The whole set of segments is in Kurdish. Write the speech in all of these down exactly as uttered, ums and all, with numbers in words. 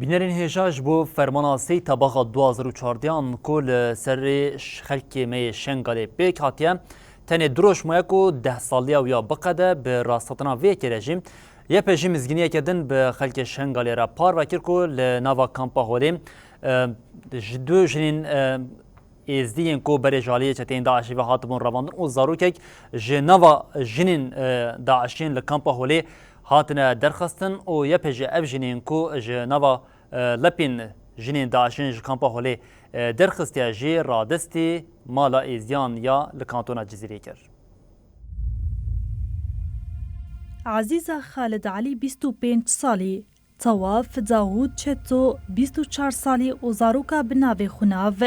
Bînerên hêja, ji bo fermana sê tebaxa du hazar û çardeh an ku li serê ş-, xelkê me yê Şengalê pêk hatiye, tenê du roj maye ku deh saliya wî ya biqede. Bi rasthatina vê yekê re jî Y P J mizgîniyeke din bi xelkê Şengalê re parve kir ku li nava kampa Holê, e, ji du jinên, e, Êzdî yên ku berê ji aliyê çeteyên DAIŞê ve hatibûn revandin û zarokek ji nava jinên, e, DAIŞiyên li kampa Holê hatine derxistin û Y P J ev jinên ku ji nava, e, lepên jinên DAIŞiyên ji kampa Holê, e, derxistiye jî radestî mala Êzdiyan ya li kantona Cizîrê kir. Ezîza Xalid Elî bîst û pênc salî, Tewaf Dawûd Çeto bîst û çar salî û zaroka bi navê Xunav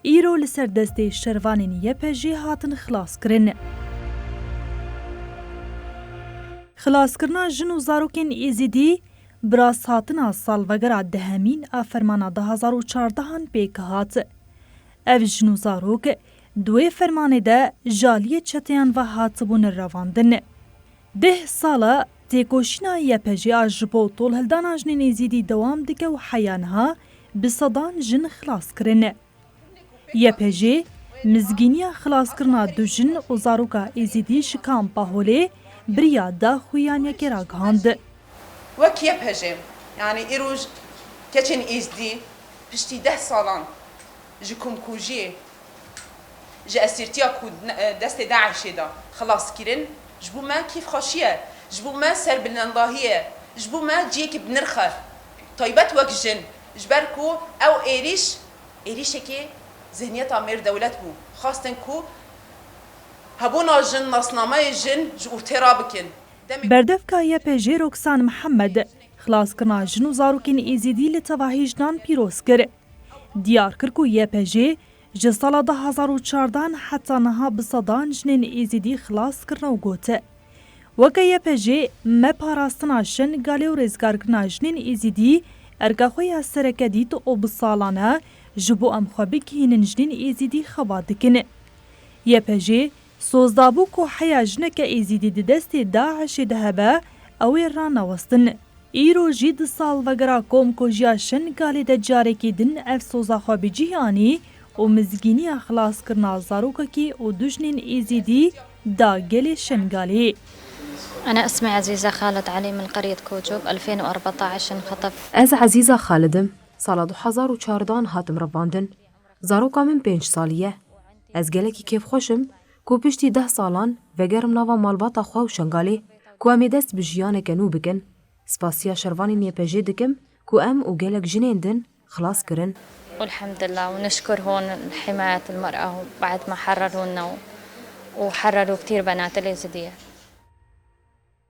îro li ser destê şervanên Y P J hatin xilaskirin. Xilaskirina jin û zarokên Êzidî bi rasthatina salvegera dehemîn a fermana du hazar û çardehan pêk hat. Ev jin û zarok di wê fermanê de ji aliyê çeteyan ve hatibûn revandin. Deh sala têkoşîna Y P J a ji bo tolhildana jinên Êzidî dewam dike û heya niha bi sedan jin xilas kirin. Y P J mizgîniya xilaskirina du jin û zaroka Êzidî ji kampa Holê bi riya daxuyaniyekê ragihand. Wek Y P J, yanî îro j-, keçên Êzdî piştî deh salan ji komkujiyê, ji esîrtiya ku ne-, destê DAIŞê de xilas kirin, ji bo me kêfxweşî ye, ji bo me serbilendahî ye, ji bo me cihekî bi nirx e. Taybet wek jin, ji ber ku ew êrîş, êrîşekê zihniyeta mêr dewlet bû. Xwestin ku hebûna jin, nasnameyê jin ji ortê rabikin. Demê Berdevka Y P J Roksan Mihemed, xilaskirina jin û zarokên Êzidî li tevahî jinan pîroz kir. Diyar kir ku Y P J ji sala du hazar û çardehan heta niha bi sedan jinên Êzidî xilas kirine û got, Weke Y P J me parastina Şengalê û rêzgarkirina jinên Êzidî erka xwe ya sereke dît û bi salan e ji bo em xwe bigihînin jinên Êzidî xebat dikin. Y P J soz dabû ku heya jineke Êzidî di destê DAIŞê de hebe, ew ê ranewestin. Îro jî di salvegera komkujiya Şengalê de carekî din ev soza xwe bi cih anî û mizgîniya xilaskirina zarokekî û du jinên Êzidî da gelê Şengalê. أنا اسمي عزيزة خالد علي من قرية كوجوب، ألفين وأربعتاش انخطف. Ez Ezîza Xalid im. Sala du hazar û çardehan hatim revandin. Zaroka min pênc salî ye. Ez gelekî kêfxweş im ku piştî deh salan vegerim nava malbata xwe û Şengalê, ku em ê dest bi jiyaneke nû bikin. Spasiya şervanên Y P J dikim ku em û gelek jinên din xilas kirin. والحمد لله ونشكرهم لحماية المرأة بعد ما حررونا و-، وحرروا كتير بنات الإيزيدية.